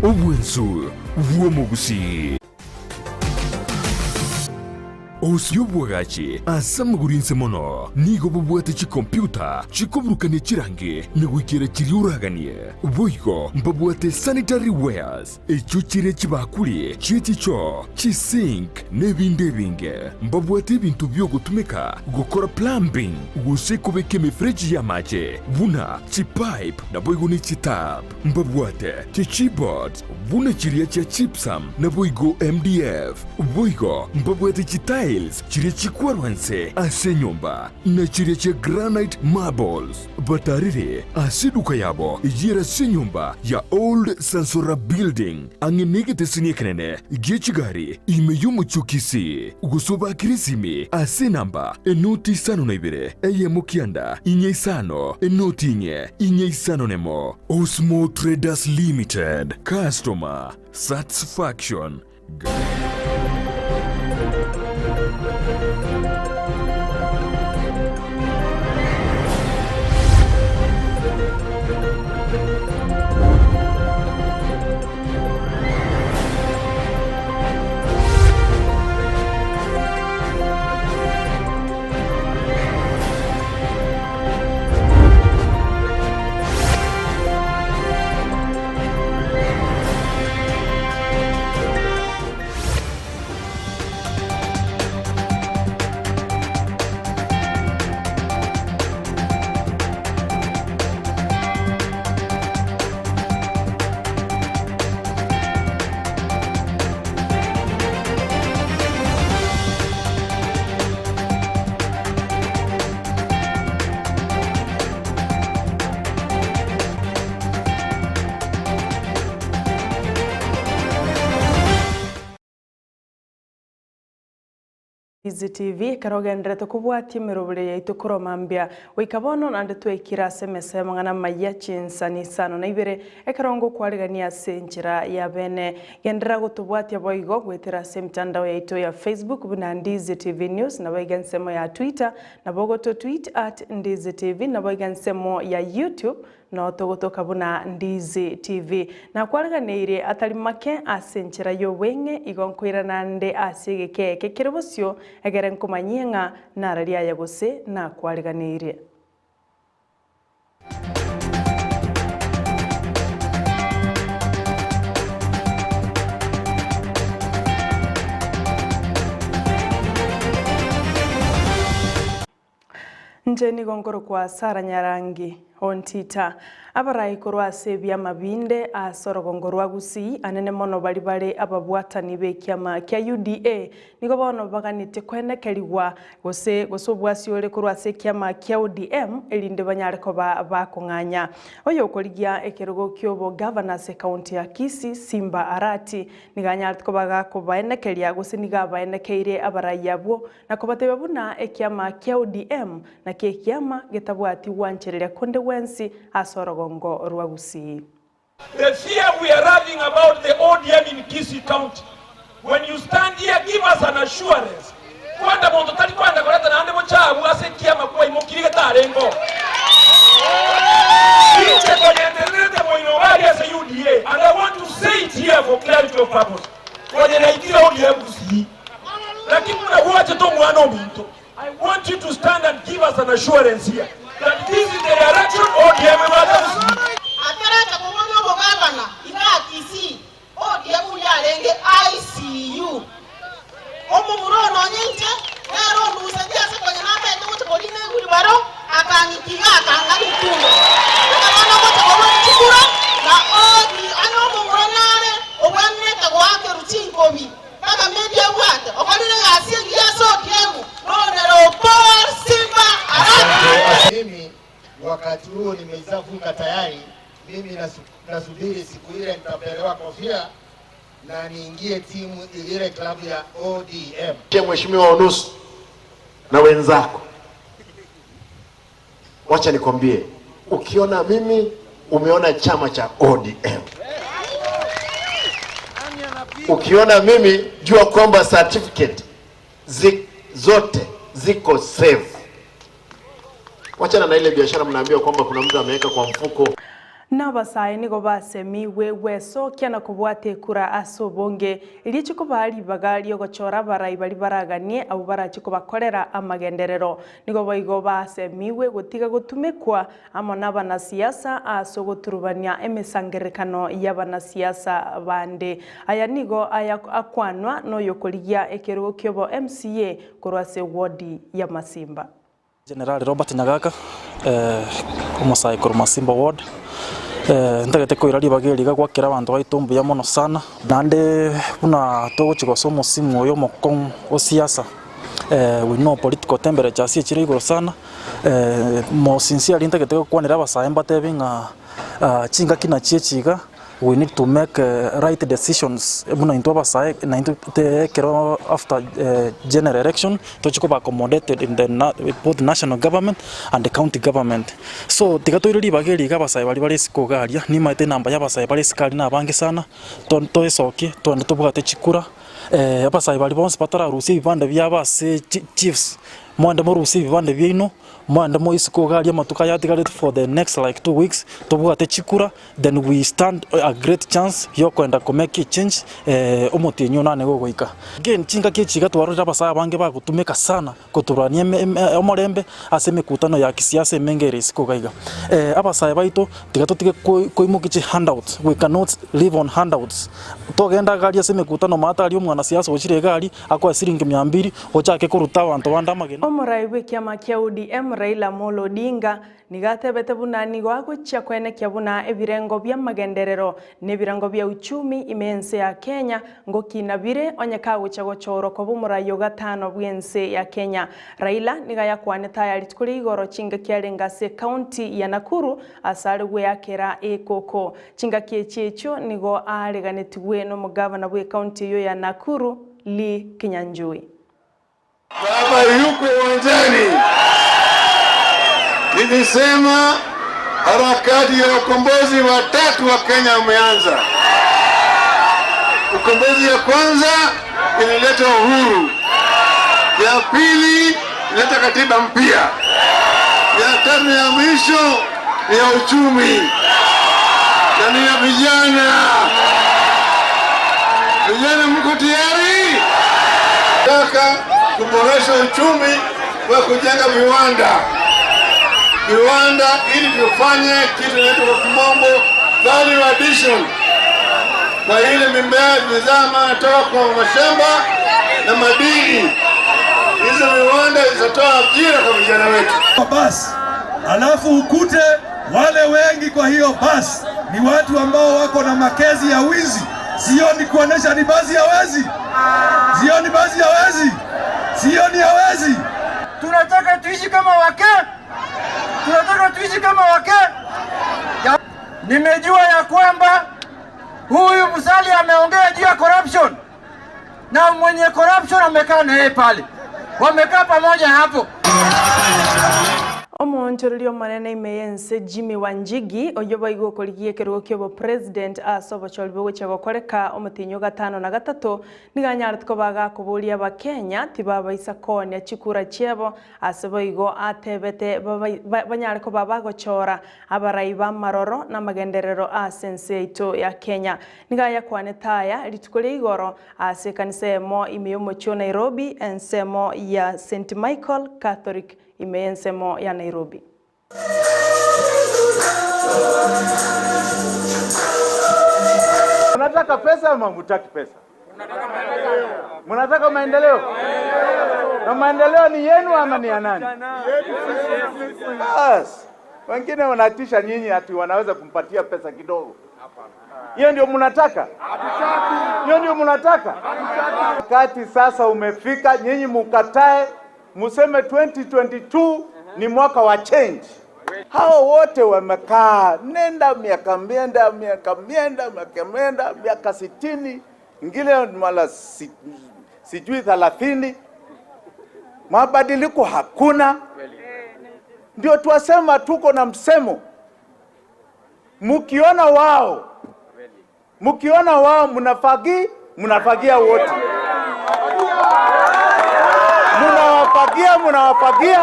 Obwensu bw'omogusii. Obosie obwagachi ase amagoro inse mono nigo bobwate chikompiuta chikoburukania chirangi na goikera chiria oraganie. Boigo mbabwate sanitary wares echio chire chibakuri chie chichoo, chisink na ebinde ebinge. Mbabwate ebinto biogotumeka gokora plumbing gose kobeka emefereji y'amache buna chipipe naboigo ne chitap. Mbabwate chichipboards buna chiria chia gypsum naboigo MDF. Boigo mbabwate chitiles chiria chikwarwa inse ase enyomba, na chiria chia granite marbles. Batarire ase eduka yabo eyio ere ase enyomba ya Old Sansora Building, ang'e negeteseni ekenene gie chigari ime y'omochie o Kisii. Gose obakere esimi ase enamba enoti isano na ibere, eyemo kianda, inye isano, enoti inye, inye isano nemo. Osmo Traders Limited, Customer Satisfaction. Easy TV ekero ogenderete kobwatia emerobere yaito korwa mambia goika bono naende twaikire ase emesa y'amang'ana amayia chinsani isano na ibere ekero ngokwarigania ase enchera ya bene. Genderera gotobwatia boigo goetera ase emitandao yaito ya Facebook buna Ndizi TV News naboigo ensemo ya Twitter nabo ogoto tweet at Ndizi TV naboigo ensemo ya YouTube Noo togotoka buna Ndizi TV. Nakwariganeirie atari make ase enchera y'obweng'e, igo nkoirana nde ase egeka eke kere bosio, egere nkomanyie ng'a nararie aya gose nakwariganeirie. Inche nigo nkorokwa Sara Nyarangi Ontita. Abarai korwa ase ebiama binde ase orogongo rwa Gusii, anene mono baria bare ababwatani b'ekiama kia UDA, nigo bono baganetie koenekerigwa gose gose obwasi ore korwa ase ekiama kia ODM erinde banyare koba bakong'anya. Oyokorigia ekerogo ki'obogavana ase ekaunti ya Kisii, Simba Arati, nigo anyarete koba gakobaenekeria gose nigo abaenekeire abarai abwo Na kobatebia buna ekiama kia ODM nakio ekiama getabwati gwanchereria konde gwensi ase orogongo rwa Gusii. The fear we are having about the ODM in Kisii County, when you stand here give us an assurance kwanda monto tari kwanda koreta naende bochabu ase ekiama kwaimokirie getarenge oo. Inche konyendererete moino gari ase UDA and I want to say it here for clarity of purpose, konye naikire ODM Gusii. Naki buna gwachete omwana ominto, I want you to stand and give us an assurance here that this is the direction ODM ebwate gusii. Ataracha kobua nobogavana iga Kisii, ODM yarenge ICU. Omomura oo nonye inche nere ondusetie ase konya nabete gocha korina ewheelbarrow, akang'ikia iga akanga ritumbo. Buna bono ogocha korwa chikura na ODM, onye omomura nare obwenerete goakerwa chinkobi. Bakamenti abwate okorire egasi engiya ase ODM nonere Paul Simba Arati. Mimi wakati huo nimeizavuka tayari, mimi nasubiri siku ile nitapelewa kofia na niingie timu ile klabu ya ODM. Mheshimiwa Onusu na wenzako, wacha nikwambie, ukiona mimi umeona chama cha ODM. Ukiona mimi jua kwamba certificate zi, zote ziko safe. Wachana na ile biashara mnaambiwa kwamba kuna mtu ameweka kwa mfuko. N'abasae nigo basemigwe gwesokia na kobwata ekura ase obonge, erio chikobaa ribaga ri'ogochora abarai baria baraganie abwo barache kobakorera amagenderero. Nigo boigo basemigwe gotiga gotumekwa amo nabanasiasa ase ogoturubania emesangererekano y'abanasiasa bande. Aya nigo aya akwanwa noyokorigia ekerogo ki'obo MCA korwa ase ward ya Masimba. Generali Robert Nyagaka, omosae korwa Masimba ward, ntagete koira ribaga eri iga gwakera abanto baito mbuya mono sana, naende buna togochia gosoa omosimu oyo omokong'u o siasa, we know political temperatures echire igoro sana, more sincerely ntagete gokwanera abasae mbatebi ng'a chingaki nachio echi iga. We need to make right decisions buna intwe abasae naintwe ekero after general election tochie koba accommodated in the both national government and the county government. So tiga toire ribaga eri iga abasae baria bare isiko iga aria, nimaete enamba ya abasae bare isiko aria nabange sana, toesokie togende tobwate chikura, abasae baria bonsi batararusia ebibande biabo ase chiefs, mogende morusie ebibande biaino, mogende moe isiko iga aria amatuko aya atigarete for the next like 2 weeks, tobwate chikura. Then we stand a great chance yokoenda ko make a change omotienyi one nigo ogoika. Again chingaki echi iga twarorire abasae abange bagotumeka sana koturania omorembe ase emekutano ya kisiasa emenge ere isiko iga iga. Abasae baito tiga totige koimokia chi handouts, we cannot live on handouts. Togenda iga aria ase emekutano maate aria omwanasiasa ochire iga aria akoe siringi mia mbiri ochake koruta abanto bande amagena. Omorai bw'ekiama kia ODM Raila Amolo Odinga Nigo atebete buna nigo agochia koenekia buna ebirengo bi'amagenderero na ebirengo bia uchumi ime y'ense ya Kenya ngokina bire onye kagochia gochorwa koba omorai o gatano bw'ense ya Kenya. Raila nigo ayakwanete aya rituko ria igoro chingaki arenge ase ekaunti ya Nakuru ase are gweakera ekoko. Chingaki echi echio nigo aareganetigwe nomogavana bw'ekaunti eyio ya Nakuru Lee Kinyanjui. Baba yuko uwanjani. Nilisema harakati ya ukombozi wa tatu wa Kenya umeanza. Ukombozi ya kwanza ilileta uhuru, ya pili ilileta katiba mpya, ya tatu ya mwisho ni ya uchumi na ni ya vijana. Vijana, mko tayari? Nataka kuboresha uchumi kwa kujenga viwanda, viwanda ili tufanye kitu inaitwa kwa kimombo value addition kwa ile mimea bidhaa ambayo inatoka kwa mashamba na madini. Hizo viwanda zitatoa ajira kwa vijana wetu. Basi alafu ukute wale wengi kwa hiyo basi ni watu ambao wako na makesi ya wizi. Sio ni kuonesha ni basi ya wezi, sio ni basi ya wezi, sio ni ya wezi. Tunataka tuishi kama wake, tunataka tuishi kama wake. Nimejua ya kwamba huyu Musalia ameongea juu ya corruption na mwenye corruption amekaa na yeye pale, wamekaa pamoja hapo. Omoonchoreria omonene ime y'ense Jimmy Wanjigi oyio boigo okorigia ekerogo kia obopresident ase obochori bogochia gokoreka omotienyi o gatano na gatato nigo anyarete koba gakoboria abakenya tibabaisa koonia chikura chiabo ase boigo atebete banyare koba bagochora abarai ba amaroro na amagenderero ase ense yaito ya Kenya. Nigo ayakwanete aya rituko ria igoro ase ekanisa eyemo ime y'omochie o Nairobi ensemo ya St Michael Catholic ime y'ensemo ya Nairobi. Mnataka pesa ama hamutaki pesa? Mnataka maendeleo? Na maendeleo ni yenu ama ni ya nani? Bas, wengine wanatisha nyinyi ati wanaweza kumpatia pesa kidogo. Hiyo ndio mnataka? Hiyo ndio mnataka? Wakati sasa umefika, nyinyi mukatae, museme 2022 ni mwaka wa change. Hao wote wamekaa nenda miaka mienda miaka mienda miaka mienda miaka 60 ingine mara si, sijui 30, mabadiliko hakuna. Ndio twasema tuko na msemo, mkiona wao mnafagia wote, mnawafagia mnawafagia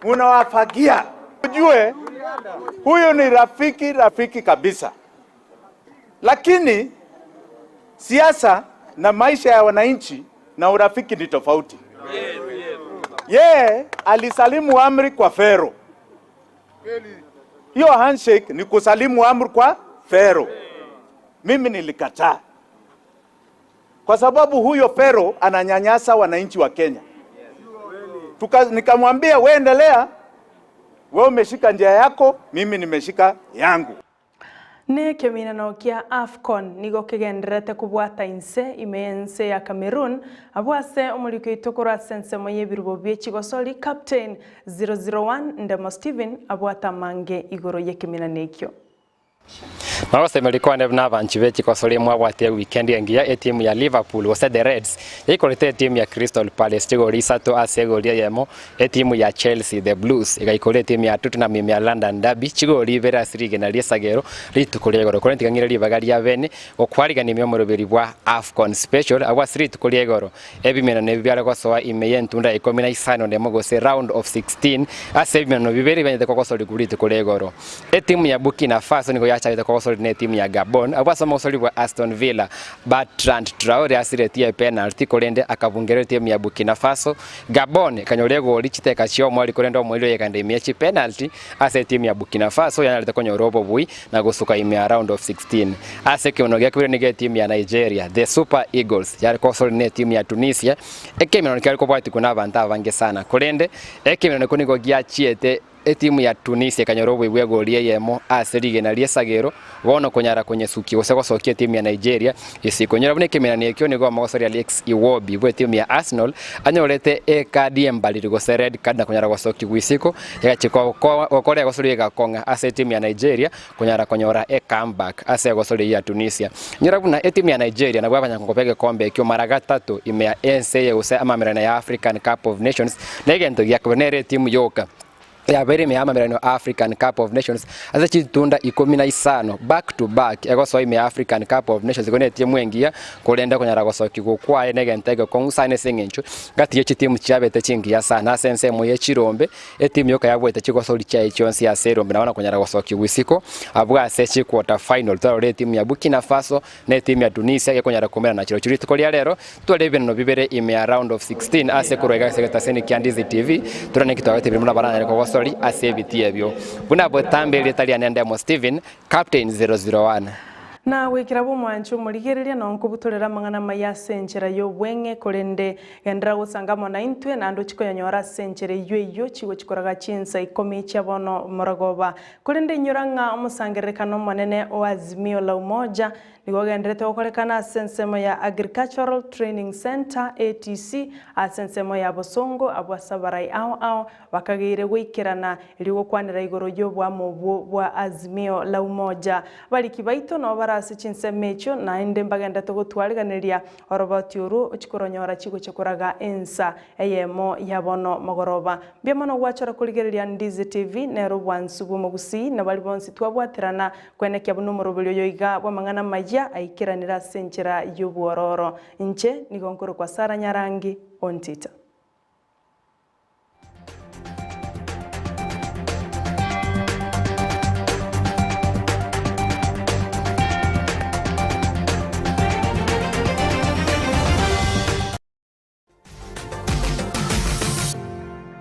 mnawafagia. Ujue Huyu ni rafiki rafiki kabisa, lakini siasa na maisha ya wananchi na urafiki ni tofauti. Yeye alisalimu amri kwa Fero. Hiyo handshake ni kusalimu amri kwa Fero. Mimi nilikataa kwa sababu huyo Fero ananyanyasa wananchi wa Kenya. Tuka, nikamwambia we endelea, we umeshika njia yako, mimi nimeshika yangu. Nekeminano kia Afcon nigo kegendererete kobwata inse ime y'ense ya Cameroon, abwo ase omoriko oito korwa ase ensemo y'ebirubo bie chigosori Captain 001 Ndemo Stephen abwate amange igoro y'ekeminano ekio. Nogosemeria kwane buna abanchi be chikosori mwabwate ewikendi engiya etimu ya Liverpool gose The Reds yaikorete etimu ya Crystal Palace chigori isato ase egori eyemo, etimu ya Chelsea The Blues egaikora etimu ya Tottenham ime ya London Derby chigori ibere ase rigena ri'esagero rituko ria igoro. Korende tiga ng'ire ribaga ria bene gokwarigania ime omoroberi bwa Afcon Special abwo ase rituko ria igoro ebimenano ebi biare gosoa ime y'entunda ya ikomi na isano nemo gose round of 16 ase ebimenano bibere bianyete kogosorigwa rituko ria igoro. Etimu ya Burkina Faso nigo yachagete kogosoria netimu ya Gabon abwo ase omogosori bwa Aston Villa Bertrand Traore asiretie epenalty korende akabungera etimu ya Burkina Faso. Gabon ekanyora egori chiteka chia omweri korende omoerio oyekanda ime ye chipenalty ase etimu ya Burkina Faso yanyarete konyora obobui na gosuka ime ya round of 16. Ase ekemono gia kabere nigo etimu ya Nigeria The Super Eagles yare kogosoria netimu ya Tunisia ekeminano kiare kobwatigwa nabanto abange sana korende ekeminano ekio nigo giachiete Etimu ya Tunisia ekanyora obobe bw'egori eyemo ase rigena ri'esagero, bono konyara konyesukia gose gosokia etimu ya Nigeria isiko. Nyora buna ekemerano ekio nigo omogosori Alex Iwobi bw'etimu ya Arsenal anyorete ekadi embariri gose red card na konyara gosokigwa isiko, egachia gokora egosori egakong'a ase etimu ya Nigeria konyara konyora ecomeback ase egosori eyio ya Tunisia. Nyora buna etimu ya Nigeria nabwo abanyankoko b'egekombe ekio mara gatato ime ya ense eye gose amamerano ya African Cup of Nations na egento gia kabere nere etimu yoka yabeire ime y'amamerano ya African Cup of Nations ase chitunda ikomi na isano back to back egosoa ime ya African Cup of Nations igo netimu engiya korende konyara gosokigwa kwaye negento egekong'u sana ase eng'encho gati ye chitimu chiabete chingiya sana ase ensemo ye chirombe Etimu yoka yabwate chigosori chiaye chionsi ase erombe nabo nakonyara gosokigwa isiko abwo ase chiquarter final. Twarora etimu ya Burkina Faso na etimu ya Tunisia gekonyara koumera na chirochio rituko ria rero. Tware ebirenano bibere ime ya round of 16 ase korwa iga ase egetaseni kia Ndizi TV. Torore ninki twagotebirie buna baranyare kogosori ase ebitii ebio. Buna botambe erieta riane Ndemo Stephen, Captain 001. Na goikera bw'omwancho omorigereria, na onkobutorera amang'ana amaya ase enchera y'obweng'e, korende genderera gosanga amo naintwe, naende ochie koyanyora ase enchera eyio eyio chigochikoraga chinsa ikomi chia bono morogoba. Korende inyora ng'a omosangererekano omonene o Azimio la Umoja nigo ogendererete gokorekana ase ensemo ya Agricultural Training Centre, ATC, ase ensemo ya Bosongo, abwo ase abarai ao ao Bakageire goikerana erio gokwanera igoro y'oboamo obwo bwa Azimio la Umoja. Abariki baito nabo bare ase chinsemo echio, naende mbagenderete gotwariganeria oroboti orwo ochie koronyora chigochia koraga ensa eyemo ya bono mogoroba. Mbuya mono gwachora korigereria Ndizi TV, nero obwansu bw'omogusii, na baria bonsi twabwaterana kwenekia buna omoroberi oyo iga bw'amang'ana amayia aikeranire ase enchera y'obwororo. Inche nigo nkorokwa Sarah Nyarangi Ontita.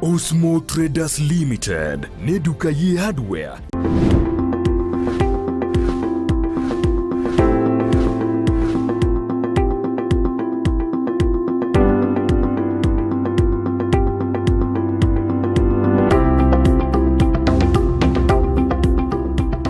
Osmo Traders Limited ne duka ye hardware.